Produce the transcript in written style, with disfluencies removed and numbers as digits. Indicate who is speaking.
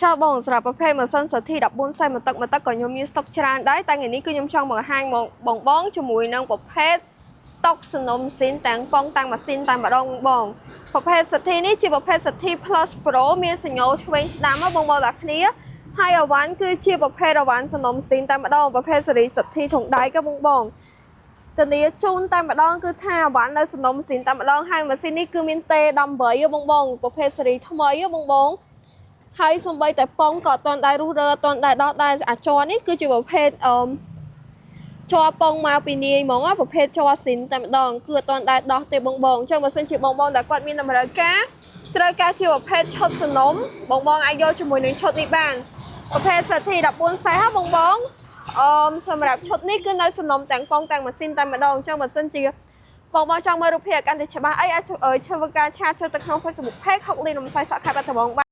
Speaker 1: ចាបងសម្រាប់ប្រភេទម៉ាស៊ីនសធី14សេសមួយទឹកមួយទឹកក៏ខ្ញុំមានស្តុកច្រើនដែរតែថ្ងៃនេះគឺខ្ញុំចង់បង្ហាញមកបងបងជាមួយនឹងប្រភេទស្តុកសនំម៉ាស៊ីនទាំងប៉ុងទាំងម៉ាស៊ីនតែម្ដងបងប្រភេទសធីនេះជាប្រភេទសធី Plus Pro មានសញ្ញោឆ្វេងស្ដាំហ៎បងបងទាំងគ្នាហើយអវ៉ាន់គឺជាប្រភេទអវ៉ាន់សនំម៉ាស៊ីនតែម្ដងប្រភេទសេរីសធីធុងដែកក៏បងបងធានាជូនតែម្ដងគឺថាអវ៉ាន់នៅសំណុំម៉ាស៊ីនតែម្ដងហើយម៉ាស៊ីននេះគឺមាន T18 ហ៎បងបងប្រភេទសេរីថ្មីហ៎បងបង ហើយសំបីតែប៉ុងក៏អត់ទាន់ដែររុះរើអត់ទាន់ដែរដោះដែរអាចរនេះគឺជាប្រភេទអឺជ័រប៉ុងមកពីនាយហ្មងណាប្រភេទជ័រស៊ីនតែម្ដងគឺអត់ទាន់ដែរដោះទេបងបងអញ្ចឹងបើសិនជាបងបងដែលគាត់មានតម្រូវការត្រូវការជាប្រភេទឈុតសនំបងបងអាចយកជាមួយនឹងឈុតនេះបានប្រភេទសធី14សេសហ៎បងបងអឺសម្រាប់ឈុតនេះគឺនៅសនំទាំងប៉ុងទាំងម៉ាស៊ីនតែម្ដងអញ្ចឹងបើសិនជាបងបងចង់មើលរូបភាពកាន់តែច្បាស់អីអាចធ្វើការ chat ចូលទៅក្នុង Facebook Page ហុកលីនរំសាយសក់ខេត្តបាត់ដំបងបាន។